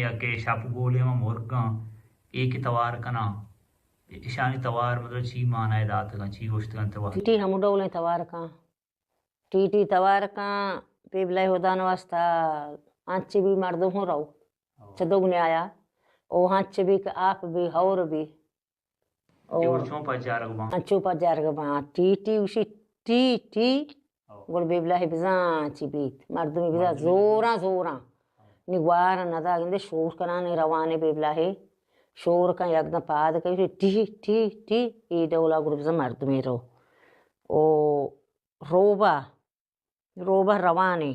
یا کہ شپ بولے ما مرگاں، اے کہ توار کناں، اشانی توار مطلب چی معنی داتگاں، چی گوشتگاں تو وقت؟ ٹی ٹی ہمو ڈولیں توار کاں۔ ٹی ٹی توار کاں، پیبلہ ہدان واسطہ انچ بی مردم ہوں رو۔ ہو۔ چہ دگنیا آیا۔ او انچ بی کہ آپ بی، ہور بی۔ او جوڑ چون پجارگ باں؟ انچو پجارگ باں۔ ٹی ٹی وشی ٹی ٹی۔ ہو۔ گڑ بیبلہ بزاں چی بیت۔ مردمی بزاں مردمی زوراں زوراں۔ ہو۔ نی گوار ندا گندے شور کنان روانے بیبلہ۔ شور کن یکدم پاد کئی ٹی ٹی ٹی۔ ای ڈولا گڑ بزاں مردمی رو۔ او روبا، روبا روانی،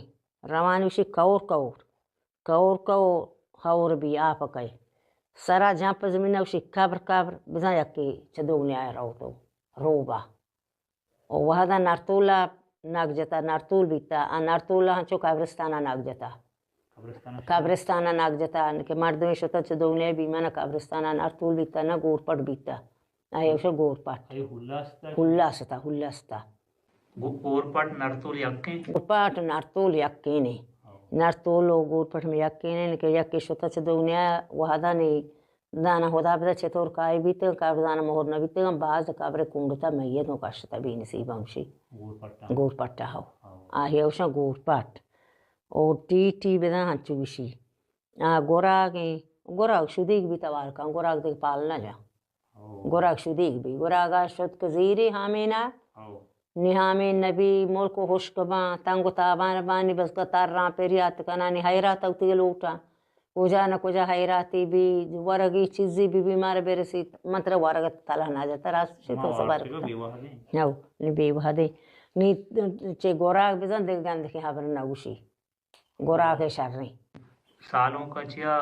روانی وشی کور کور، کور کور ہور بی آپ کئے۔ سرا جمپ زمین وشی کبر کبر، بزاں یکی چہ دگنیا روت و روبا۔ و وہدا نرتولا نگ جتا، نرتول بیتا، آ نرتولا ہنچو قبرستانا نگ جتا۔ قبرستان ء شہر؟ قبرستان ء نگ جتا کہ مردمے شتہ چہ دگنیا بی، من قبرستان ء نرتول بیتا، نہ گورپٹ بیتا۔ آئی اوشا گورپٹ۔ آئی ہلا استا؟ ہلا استا، ہلا استا۔ گو-، گورپٹ نرتول یکیں؟ گورپٹ نرتول یکینے۔ ہاں۔ نرتول و گورپٹ میں یکینے کہ یکے شتہ چہ دگنیا وہدا نی دانا ہدا بدا چطور کائی بیتگاں، کبر دانا مہر نہ بیتگاں، باز کبر کنڈتا میت و کشتا بے نصیب ہمشی۔ گورپٹا؟ گورپٹا ہو۔ ہاں۔ آہی اوشا گورپٹ۔ او ٹی ٹی بزاں ہنچو گوشی۔ آ، گراگیں، گراگ شدیگ بی توار کن، گراگ دگہ پال نہ جا۔ او۔ گراگ شدیگ بی، گراگا شد کہ زیری ہامینا، او۔ نی ہامین نبی، ملک و ہشک باں، تنگ و تابان بانی، بس کہ تران پریات کنانی حیرات اوتی لوٹاں۔ کجا نہ کجا حیراتی بی، ورگی چیزی بی، بی مارا برسیت، من ترا ورگ تلا نہ جتا، راست شی تو ما صبر وارتگا کتا۔ بے وہدیں۔ نو، نی بے وہدیں۔ نی چے گراگ بزن دگہ گندکی خبر نہ گوشی۔ گراگ شریں۔ سالونکا چیا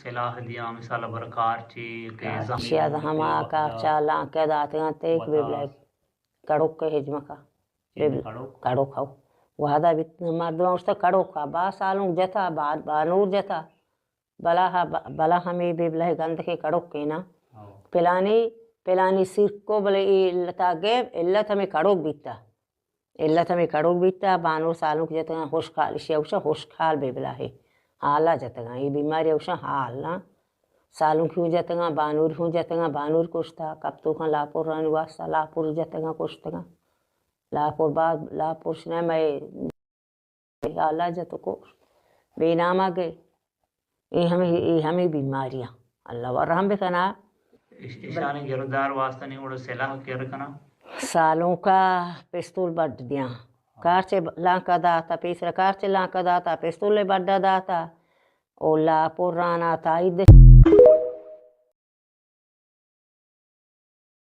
سلاح دیا، مثال بر کارچے کہ زمین شاید ہما کارچا لانکہ داتگاں تے کہ ببلے کڑوک کے ہجمکا۔ چین کڑوک؟ کڑوک ہو۔ وہدا بیت مردم اوشتا کڑوکا، با سالونک جتا، با-، بانور جتا۔ بلا ہا-، بلا ہمے ببلے گندکے کڑوک کینا۔ ہو۔ پلانی، پلانی سیر کو بلے اے علتا گیب، علت ہمے کڑوک بیتا۔ علت ہمے کڑوک بیتا، بانور سالونک جتگاں ہشکال، اشیا گوشاں ہشکال ببلاہے، حالا جتگاں، اے بیماری گوشاں حال نا۔ سالونکی ہوں جتگاں، بانوری ہوں جتگاں، بانور کشتا، کپتوکاں لاپرانی واسطہ لاپر جتگاں کشتگاں۔ لاپر باز، لاپر شنہ مئے حالا جت و کشت۔ بے ناما گئے۔ اے ہمے، اے ہمے بیماریاں۔ اللہ وا رحم بکنا۔ اش-، اشانی گردار واسطہ نی گڑا سلاح کر کنا؟ سالونکا پستول بڈ دیاں۔ کارچے لانکا داتا، پیسرا کارچے لانکا داتا، پستول بڈا داتا۔ او لاپرانا تائید